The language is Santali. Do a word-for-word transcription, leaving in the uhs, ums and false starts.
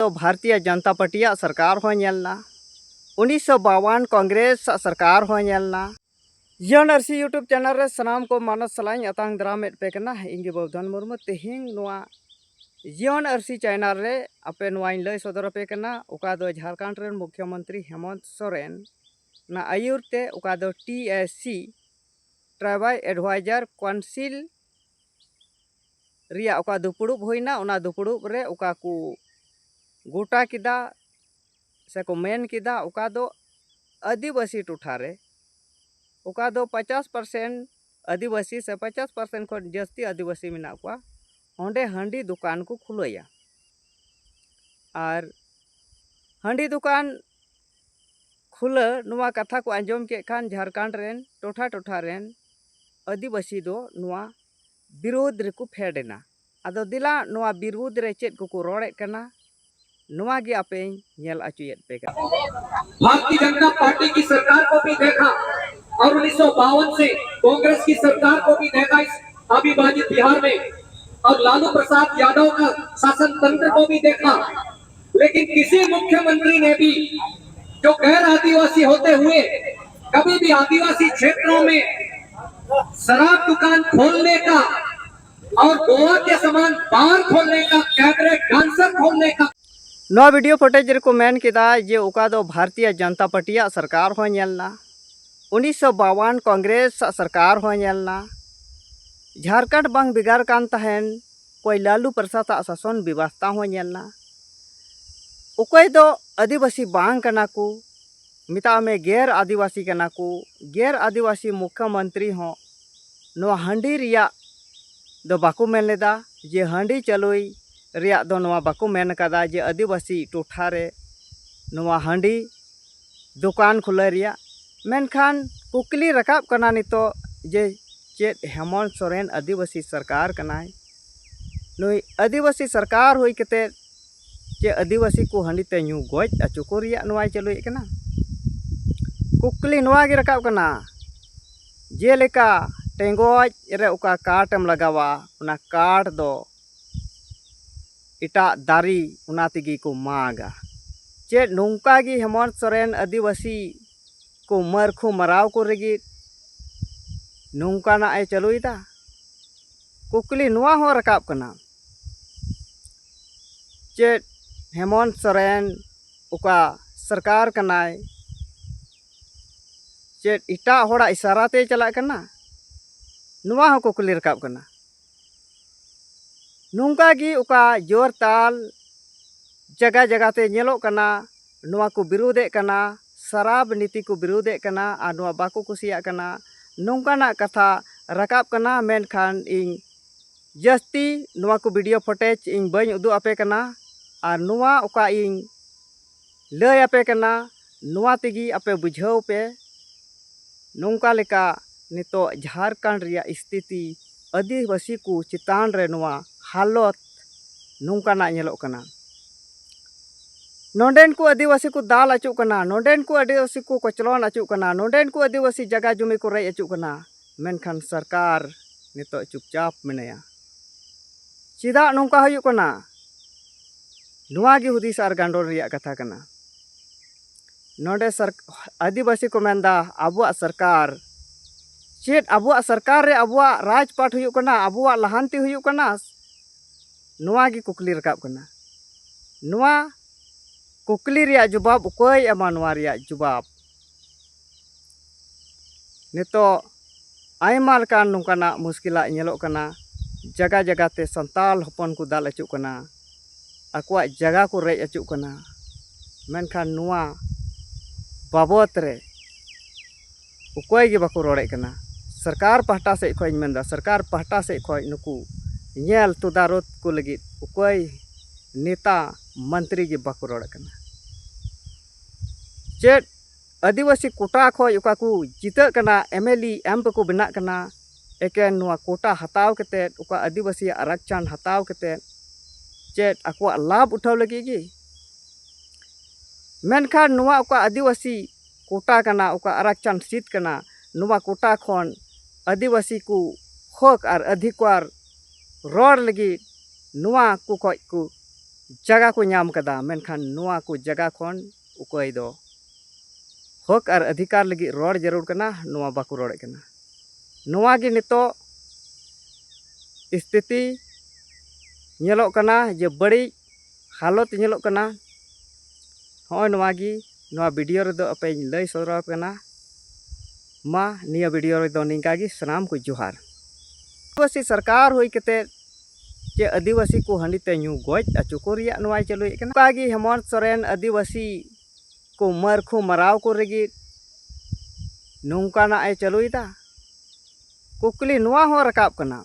ᱫᱚ ᱵᱷᱟᱨᱚᱛᱤᱭᱚ ᱡᱚᱱᱚᱛᱟ ᱯᱟᱨᱴᱤᱭᱟᱜ ᱥᱚᱨᱠᱟᱨ ᱦᱚᱸ ᱧᱮᱞ ᱮᱱᱟ, ᱩᱱᱤᱥᱥᱚ ᱵᱟᱣᱟᱱ ᱠᱚᱝᱜᱨᱮᱥ ᱟᱜ ᱥᱚᱨᱠᱟᱨ ᱦᱚᱸ ᱧᱮᱞ ᱮᱱᱟ᱾ ᱡᱤᱭᱚᱱ ᱟᱹᱨᱥᱤ YouTube ᱪᱮᱱᱮᱞ ᱨᱮ ᱥᱟᱱᱟᱢ ᱠᱚ ᱢᱟᱱᱚᱛ ᱥᱟᱞᱟᱜ ᱤᱧ ᱟᱛᱟᱝ ᱫᱟᱨᱟᱢᱮᱫ ᱯᱮ ᱠᱟᱱᱟ᱾ ᱤᱧ ᱜᱮ ᱵᱟᱹᱵᱩᱫᱷᱚᱱ ᱢᱩᱨᱢᱩ᱾ ᱛᱮᱦᱮᱧ ᱱᱚᱣᱟ ᱡᱤᱭᱚᱱ ᱟᱹᱨᱥᱤ ᱪᱮᱱᱮᱞ ᱨᱮ ᱟᱯᱮ ᱱᱚᱣᱟᱧ ᱞᱟᱹᱭ ᱥᱚᱫᱚᱨ ᱟᱯᱮ ᱠᱟᱱᱟ, ᱚᱠᱟ ᱫᱚ ᱡᱷᱟᱲᱠᱷᱚᱸᱰ ᱨᱮᱱ ᱢᱩᱠᱷᱭᱚᱢᱚᱱᱛᱨᱤ ᱦᱮᱢᱚᱱᱛ ᱥᱚᱨᱮᱱ ᱚᱱᱟ ᱟᱹᱭᱩᱨ ᱛᱮ, ᱚᱠᱟ ᱫᱚ TAC, Tribal Advisor Council ᱨᱮᱭᱟᱜ ᱚᱠᱟ ᱫᱩᱯᱲᱩᱵ ᱦᱩᱭᱱᱟ, ᱚᱱᱟ ᱫᱩᱯᱲᱩᱵ ᱨᱮ ᱚᱠᱟ ᱠᱚ ᱜᱚᱴᱟ ᱠᱮᱫᱟ ᱥᱮ ᱠᱚ ᱢᱮᱱ ᱠᱮᱫᱟ, ᱚᱠᱟ ᱫᱚ ᱟᱹᱫᱤᱵᱟᱹᱥᱤ ᱴᱚᱴᱷᱟ ᱨᱮ, ᱚᱠᱟ ᱫᱚ ᱯᱚᱪᱟᱥ percent ᱟᱹᱫᱤᱵᱟᱹᱥᱤ ᱥᱮ ᱯᱚᱪᱟᱥ percent ᱠᱷᱚᱱ ᱡᱟᱹᱥᱛᱤ ᱟᱹᱫᱤᱵᱟᱹᱥᱤ ᱢᱮᱱᱟᱜ ᱠᱚᱣᱟ, ᱚᱸᱰᱮ ᱦᱟᱺᱰᱤ ᱫᱚᱠᱟᱱ ᱠᱚ ᱠᱷᱩᱞᱟᱹᱭᱟ᱾ ᱟᱨ ᱦᱟᱺᱰᱤ ᱫᱚᱠᱟᱱ ᱠᱷᱩᱞᱟᱹ ᱱᱚᱣᱟ ᱠᱟᱛᱷᱟ ᱠᱚ ᱟᱸᱡᱚᱢ ᱠᱮᱫ ᱠᱷᱟᱱ, ᱡᱷᱟᱲᱠᱷᱚᱸᱰ ᱨᱮᱱ ᱴᱚᱴᱷᱟ ᱴᱚᱴᱷᱟ ᱨᱮᱱ ᱟᱹᱫᱤᱵᱟᱹᱥᱤ ᱫᱚ ᱱᱚᱣᱟ ᱵᱤᱨᱳᱫᱷ ᱨᱮᱠᱚ ᱯᱷᱮᱰ ᱮᱱᱟ᱾ ᱟᱫᱚ ᱫᱮᱞᱟ, ᱱᱚᱣᱟ ᱵᱤᱨᱳᱫᱷ ᱨᱮ ᱪᱮᱫ ᱠᱚᱠᱚ ᱨᱚᱲᱮᱫ ᱠᱟᱱᱟ, ᱱᱚᱣᱟ ᱜᱮ ᱟᱯᱮᱧ ᱧᱮᱞ ᱚᱪᱚᱭᱮᱫ ᱯᱮ ᱠᱟᱱᱟ᱾ भारतीय जनता पार्टी की सरकार को भी देखा और उन्नीस सौ बावन से कांग्रेस की सरकार को भी देखा इस अविभाजित बिहार में, और लालू प्रसाद यादव का शासन तंत्र को भी देखा, लेकिन किसी मुख्यमंत्री ने भी जो गैर आदिवासी होते हुए कभी भी आदिवासी क्षेत्रों में शराब दुकान खोलने का और गोवा के समान बार खोलने का, कैबरे डांसर खोलने का ᱱᱚᱣᱟ video footage ᱨᱮᱠᱚ ᱢᱮᱱ ᱠᱮᱫᱟ ᱡᱮ ᱚᱠᱟ ᱫᱚ ᱵᱷᱟᱨᱚᱛᱤᱭᱚ ᱡᱚᱱᱚᱛᱟ ᱯᱟᱨᱴᱤᱭᱟᱜ ᱥᱚᱨᱠᱟᱨ ᱦᱚᱸ ᱧᱮᱞ ᱮᱱᱟ, ᱩᱱᱤᱥᱥᱚ ᱵᱟᱣᱟᱱ ᱠᱚᱝᱜᱨᱮᱥ ᱟᱜ ᱥᱚᱨᱠᱟᱨ ᱦᱚᱸ ᱧᱮᱞ ᱮᱱᱟ, ᱡᱷᱟᱲᱠᱷᱚᱸᱰ ᱵᱟᱝ ᱵᱷᱮᱜᱟᱨ ᱠᱟᱱ ᱛᱟᱦᱮᱱ, ᱚᱠᱚᱭ ᱞᱟᱞᱩ ᱯᱨᱚᱥᱟᱫᱽ ᱟᱜ ᱥᱟᱥᱚᱱ ᱵᱮᱵᱚᱥᱛᱟ ᱦᱚᱸ ᱧᱮᱞ ᱮᱱᱟ, ᱚᱠᱚᱭ ᱫᱚ ᱟᱹᱫᱤᱵᱟᱹᱥᱤ ᱵᱟᱝ ᱠᱟᱱᱟ ᱠᱚ, ᱢᱮᱛᱟᱜ ᱢᱮ ᱜᱮᱨ ᱟᱹᱫᱤᱵᱟᱹᱥᱤ ᱠᱟᱱᱟ ᱠᱚ, ᱜᱮᱨ ᱟᱹᱫᱤᱵᱟᱹᱥᱤ ᱢᱩᱠᱷᱭᱚᱢᱚᱱᱛᱨᱤ ᱦᱚᱸ ᱱᱚᱣᱟ ᱦᱟᱺᱰᱤ ᱨᱮᱭᱟᱜ ᱫᱚ ᱵᱟᱠᱚ ᱢᱮᱱ ᱞᱮᱫᱟ ᱡᱮ ᱦᱟᱺᱰᱤ ᱪᱟᱹᱞᱩᱭ ᱨᱮᱭᱟᱜ ᱫᱚ ᱱᱚᱣᱟ ᱵᱟᱠᱚ ᱢᱮᱱ ᱠᱟᱫᱟ ᱡᱮ ᱟᱹᱫᱤᱵᱟᱹᱥᱤ ᱴᱚᱴᱷᱟ ᱨᱮ ᱱᱚᱣᱟ ᱦᱟᱺᱰᱤ ᱫᱚᱠᱟᱱ ᱠᱷᱩᱞᱟᱹᱣ ᱨᱮᱭᱟᱜ᱾ ᱢᱮᱱᱠᱷᱟᱱ ᱠᱩᱠᱞᱤ ᱨᱟᱠᱟᱵ ᱠᱟᱱᱟ ᱱᱤᱛᱚᱜ ᱡᱮ ᱪᱮᱫ ᱦᱮᱢᱚᱱᱛ ᱥᱚᱨᱮᱱ ᱟᱹᱫᱤᱵᱟᱹᱥᱤ ᱥᱚᱨᱠᱟᱨ ᱠᱟᱱᱟᱭ? ᱱᱩᱭ ᱟᱹᱫᱤᱵᱟᱹᱥᱤ ᱥᱚᱨᱠᱟᱨ ᱦᱩᱭ ᱠᱟᱛᱮ ᱪᱮ ᱟᱹᱫᱤᱵᱟᱹᱥᱤ ᱠᱚ ᱦᱟᱺᱰᱤ ᱛᱮ ᱧᱩ ᱜᱚᱡ ᱦᱚᱪᱚ ᱠᱚ ᱨᱮᱭᱟᱜ ᱱᱚᱣᱟᱭ ᱪᱟᱹᱞᱩᱭᱮᱫ ᱠᱟᱱᱟ? ᱠᱩᱠᱞᱤ ᱱᱚᱣᱟ ᱜᱮ ᱨᱟᱠᱟᱵ ᱠᱟᱱᱟ, ᱡᱮᱞᱮᱠᱟ ᱴᱮᱸᱜᱚᱡ ᱨᱮ ᱚᱠᱟ ᱠᱟᱴ ᱮᱢ ᱞᱟᱜᱟᱣᱟ, ᱚᱱᱟ ᱠᱟᱴ ᱫᱚ ᱮᱴᱟᱜ ᱫᱟᱨᱮ, ᱚᱱᱟ ᱛᱮᱜᱮ ᱠᱚ ᱢᱟᱜᱟ᱾ ᱪᱮᱫ ᱱᱚᱝᱠᱟ ᱜᱮ ᱦᱮᱢᱚᱱᱛ ᱥᱚᱨᱮᱱ ᱟᱹᱫᱤᱵᱟᱹᱥᱤ ᱠᱚ ᱢᱟᱹᱨᱠᱷᱩ ᱢᱟᱨᱟᱣ ᱠᱚ ᱞᱟᱹᱜᱤᱫ ᱱᱚᱝᱠᱟᱱᱟᱜ ᱮ ᱪᱟᱹᱞᱩᱭᱮᱫᱟ? ᱠᱩᱠᱞᱤ ᱱᱚᱣᱟ ᱦᱚᱸ ᱨᱟᱠᱟᱵ ᱠᱟᱱᱟ, ᱪᱮᱫ ᱦᱮᱢᱚᱱᱛ ᱥᱚᱨᱮᱱ ᱚᱠᱟ ᱥᱚᱨᱠᱟᱨ ᱠᱟᱱᱟᱭ, ᱪᱮᱫ ᱮᱴᱟᱜ ᱦᱚᱲᱟᱜ ᱤᱥᱟᱨᱟ ᱛᱮᱭ ᱪᱟᱞᱟᱜ ᱠᱟᱱᱟ? ᱱᱚᱣᱟ ᱦᱚᱸ ᱠᱩᱠᱞᱤ ᱨᱟᱠᱟᱵ ᱠᱟᱱᱟ᱾ ᱱᱚᱝᱠᱟ ᱜᱮ ᱚᱠᱟ ᱡᱳᱨ ᱛᱟᱞ ᱡᱟᱭᱜᱟ ᱡᱟᱭᱜᱟ ᱛᱮ ᱧᱮᱞᱚᱜ ᱠᱟᱱᱟ, ᱱᱚᱣᱟ ᱠᱚ ᱵᱤᱨᱳᱫᱷᱮᱫ ᱠᱟᱱᱟ, ᱥᱟᱨᱟᱵ ᱱᱤᱛᱤ ᱠᱚ ᱵᱤᱨᱳᱫᱷᱮᱫ ᱠᱟᱱᱟ ᱟᱨ ᱱᱚᱣᱟ ᱵᱟᱠᱚ ᱠᱩᱥᱤᱭᱟᱜ ᱠᱟᱱᱟ, ᱱᱚᱝᱠᱟᱱᱟᱜ ᱠᱟᱛᱷᱟ ᱨᱟᱠᱟᱵ ᱠᱟᱱᱟ᱾ ᱢᱮᱱᱠᱷᱟᱱ ᱤᱧ ᱡᱟᱹᱥᱛᱤ ᱱᱚᱣᱟ ᱠᱚ video footage ᱤᱧ ᱵᱟᱹᱧ ᱩᱫᱩᱜ ᱟᱯᱮ ᱠᱟᱱᱟ᱾ ᱟᱨ ᱱᱚᱣᱟ ᱚᱠᱟ ᱤᱧ ᱞᱟᱹᱭ ᱟᱯᱮ ᱠᱟᱱᱟ, ᱱᱚᱣᱟ ᱛᱮᱜᱮ ᱟᱯᱮ ᱵᱩᱡᱷᱟᱹᱣ ᱯᱮ᱾ ᱱᱚᱝᱠᱟ ᱞᱮᱠᱟ ᱱᱤᱛᱚᱜ ᱡᱷᱟᱲᱠᱷᱚᱸᱰ ᱨᱮᱭᱟᱜ ᱥᱛᱷᱤᱛᱤ, ᱟᱹᱫᱤᱵᱟᱹᱥᱤ ᱠᱚ ᱪᱮᱛᱟᱱ ᱨᱮ ᱱᱚᱣᱟ ᱦᱟᱞᱚᱛ, ᱱᱚᱝᱠᱟᱱᱟᱜ ᱧᱮᱞᱚᱜ ᱠᱟᱱᱟ᱾ ᱱᱚᱰᱮᱱ ᱠᱚ ᱟᱹᱫᱤᱵᱟᱹᱥᱤ ᱠᱚ ᱫᱟᱞ ᱟᱹᱪᱩᱜ ᱠᱟᱱᱟ, ᱱᱚᱰᱮᱱ ᱠᱚ ᱟᱹᱫᱤᱵᱟᱹᱥᱤ ᱠᱚ ᱠᱚᱪᱞᱚᱱ ᱟᱹᱪᱩᱜ ᱠᱟᱱᱟ, ᱱᱚᱰᱮᱱ ᱠᱚ ᱟᱹᱫᱤᱵᱟᱹᱥᱤ ᱡᱟᱭᱜᱟ ᱡᱩᱢᱤ ᱠᱚ ᱨᱮᱡ ᱟᱹᱪᱩᱜ ᱠᱟᱱᱟ, ᱢᱮᱱᱠᱷᱟᱱ ᱥᱚᱨᱠᱟᱨ ᱱᱤᱛᱚᱜ ᱪᱩᱯᱪᱟᱯ ᱢᱮᱱᱟᱭᱟ᱾ ᱪᱮᱫᱟᱜ ᱱᱚᱝᱠᱟ ᱦᱩᱭᱩᱜ ᱠᱟᱱᱟ? ᱱᱚᱣᱟ ᱜᱮ ᱦᱩᱫᱤᱥ ᱟᱨ ᱜᱟᱱᱰᱚᱱ ᱨᱮᱭᱟᱜ ᱠᱟᱛᱷᱟ ᱠᱟᱱᱟ᱾ ᱱᱚᱰᱮ ᱥᱚᱨ-, ᱟᱹᱫᱤᱵᱟᱹᱥᱤ ᱠᱚ ᱢᱮᱱᱫᱟ, ᱟᱵᱚᱣᱟᱜ ᱥᱚᱨᱠᱟᱨ, ᱪᱮᱫ ᱟᱵᱚᱣᱟᱜ ᱥᱚᱨᱠᱟᱨ ᱨᱮ ᱟᱵᱚᱣᱟᱜ ᱨᱟᱡᱽᱯᱟᱴ ᱦᱩᱭᱩᱜ ᱠᱟᱱᱟ, ᱟᱵᱚᱣᱟᱜ ᱞᱟᱦᱟᱱᱛᱤ ᱦᱩᱭᱩᱜ ᱠᱟᱱᱟ? ᱱᱚᱣᱟ ᱜᱮ ᱠᱩᱠᱞᱤ ᱨᱟᱠᱟᱵ ᱠᱟᱱᱟ᱾ ᱱᱚᱣᱟ ᱠᱩᱠᱞᱤ ᱨᱮᱭᱟᱜ ᱡᱚᱵᱟᱵ ᱚᱠᱚᱭ ᱮᱢᱟ? ᱱᱚᱣᱟ ᱨᱮᱭᱟᱜ ᱡᱚᱵᱟᱵ ᱱᱤᱛᱚᱜ ᱟᱭᱢᱟ ᱞᱮᱠᱟᱱ ᱱᱚᱝᱠᱟᱱᱟᱜ ᱢᱩᱥᱠᱤᱞᱟᱜ ᱧᱮᱞᱚᱜ ᱠᱟᱱᱟ᱾ ᱡᱟᱭᱜᱟ ᱡᱟᱭᱜᱟ ᱛᱮ ᱥᱟᱱᱛᱟᱲ ᱦᱚᱯᱚᱱ ᱠᱚ ᱫᱟᱞ ᱟᱹᱪᱩᱜ ᱠᱟᱱᱟ, ᱟᱠᱚᱣᱟᱜ ᱡᱟᱭᱜᱟ ᱠᱚ ᱨᱮᱡ ᱟᱹᱪᱩᱜ ᱠᱟᱱᱟ᱾ ᱢᱮᱱᱠᱷᱟᱱ ᱱᱚᱣᱟ ᱵᱟᱵᱚᱛ ᱨᱮ ᱚᱠᱚᱭ ᱜᱮ ᱵᱟᱠᱚ ᱨᱚᱲᱮᱫ ᱠᱟᱱᱟ᱾ ᱥᱚᱨᱠᱟᱨ ᱯᱟᱦᱴᱟ ᱥᱮᱫ ᱠᱷᱚᱱ ᱤᱧ ᱢᱮᱱᱫᱟ, ᱥᱚᱨᱠᱟᱨ ᱯᱟᱦᱴᱟ ᱥᱮᱫ ᱠᱷᱚᱱ ᱱᱩᱠᱩ ᱧᱮᱞ ᱛᱚᱫᱟᱨᱚᱛ ᱠᱚ ᱞᱟᱹᱜᱤᱫ ᱚᱠᱚᱭ ᱱᱮᱛᱟ ᱢᱚᱱᱛᱨᱤ ᱜᱮ ᱵᱟᱠᱚ ᱨᱚᱲᱮᱫ ᱠᱟᱱᱟ᱾ ᱪᱮᱫ ᱟᱹᱫᱤᱵᱟᱹᱥᱤ ᱠᱳᱴᱟ ᱠᱷᱚᱱ ᱚᱠᱟ ᱠᱚ ᱡᱤᱛᱟᱹᱜ ᱠᱟᱱᱟ, MLA MP ᱠᱚ ᱵᱮᱱᱟᱜ ᱠᱟᱱᱟ, ᱮᱠᱮᱱ ᱱᱚᱣᱟ ᱠᱳᱴᱟ ᱦᱟᱛᱟᱣ ᱠᱟᱛᱮᱫ, ᱚᱠᱟ ᱟᱹᱫᱤᱵᱟᱹᱥᱤᱭᱟᱜ ᱟᱨᱟᱠᱪᱷᱟᱱ ᱦᱟᱛᱟᱣ ᱠᱟᱛᱮᱫ ᱪᱮᱫ ᱟᱠᱚᱣᱟᱜ ᱞᱟᱵᱷ ᱩᱴᱷᱟᱹᱣ ᱞᱟᱹᱜᱤᱫ ᱜᱮ? ᱢᱮᱱᱠᱷᱟᱱ ᱱᱚᱣᱟ ᱚᱠᱟ ᱟᱹᱫᱤᱵᱟᱹᱥᱤ ᱠᱳᱴᱟ ᱠᱟᱱᱟ, ᱚᱠᱟ ᱟᱨᱟᱠᱪᱷᱟᱱ ᱥᱤᱴ ᱠᱟᱱᱟ, ᱱᱚᱣᱟ ᱠᱳᱴᱟ ᱠᱷᱚᱱ ᱟᱹᱫᱤᱵᱟᱹᱥᱤ ᱠᱚ ᱦᱚᱠ ᱟᱨ ᱚᱫᱷᱤᱠᱟᱨ ᱨᱚᱲ ᱞᱟᱹᱜᱤᱫ ᱱᱚᱣᱟ ᱠᱚ ᱠᱷᱚᱡ ᱠᱚ ᱡᱟᱭᱜᱟ ᱠᱚ ᱧᱟᱢ ᱠᱟᱫᱟ, ᱢᱮᱱᱠᱷᱟᱱ ᱱᱚᱣᱟ ᱠᱚ ᱡᱟᱭᱜᱟ ᱠᱷᱚᱱ ᱚᱠᱚᱭ ᱫᱚ ᱦᱚᱠ ᱟᱨ ᱚᱫᱷᱤᱠᱟᱨ ᱞᱟᱹᱜᱤᱫ ᱨᱚᱲ ᱡᱟᱹᱨᱩᱲ ᱠᱟᱱᱟ, ᱱᱚᱣᱟ ᱵᱟᱠᱚ ᱨᱚᱲᱮᱫ ᱠᱟᱱᱟ᱾ ᱱᱚᱣᱟ ᱜᱮ ᱱᱤᱛᱚᱜ ᱥᱛᱷᱤᱛᱤ ᱧᱮᱞᱚᱜ ᱠᱟᱱᱟ ᱡᱮ ᱵᱟᱹᱲᱤᱡ ᱦᱟᱞᱚᱛ ᱧᱮᱞᱚᱜ ᱠᱟᱱᱟ᱾ ᱦᱚᱸᱜᱼᱚᱭ ᱱᱚᱣᱟ ᱜᱮ ᱱᱚᱣᱟ ᱵᱷᱤᱰᱤᱭᱳ ᱨᱮᱫᱚ ᱟᱯᱮᱧ ᱞᱟᱹᱭ ᱥᱚᱫᱚᱨ ᱟᱯᱮ ᱠᱟᱱᱟ᱾ ᱢᱟ ᱱᱤᱭᱟᱹ ᱵᱷᱤᱰᱤᱭᱳ ᱨᱮᱫᱚ ᱱᱤᱝᱠᱟ ᱜᱮ, ᱥᱟᱱᱟᱢ ᱠᱚ ᱡᱚᱦᱟᱨ᱾ ᱟᱹᱫᱤᱵᱟᱹᱥᱤ ᱥᱚᱨᱠᱟᱨ ᱦᱩᱭ ᱠᱟᱛᱮ ᱪᱮ ᱟᱹᱫᱤᱵᱟᱹᱥᱤ ᱠᱚ ᱦᱟᱺᱰᱤ ᱛᱮ ᱧᱩ ᱜᱚᱡ ᱟᱨ ᱪᱩᱠᱩ ᱨᱮᱭᱟᱜ ᱱᱚᱣᱟᱭ ᱪᱟᱹᱞᱩᱭᱮᱫ ᱠᱟᱱᱟ᱾ ᱚᱱᱠᱟ ᱜᱮ ᱦᱮᱢᱚᱱᱛ ᱥᱚᱨᱮᱱ ᱟᱹᱫᱤᱵᱟᱹᱥᱤ ᱠᱚ ᱢᱟᱹᱨᱠᱷᱩ ᱢᱟᱨᱟᱣ ᱠᱚ ᱞᱟᱹᱜᱤᱫ ᱱᱚᱝᱠᱟᱱᱟᱜ ᱮ ᱪᱟᱹᱞᱩᱭᱮᱫᱟ᱾ ᱠᱩᱠᱞᱤ ᱱᱚᱣᱟ ᱦᱚᱸ ᱨᱟᱠᱟᱵ ᱠᱟᱱᱟ,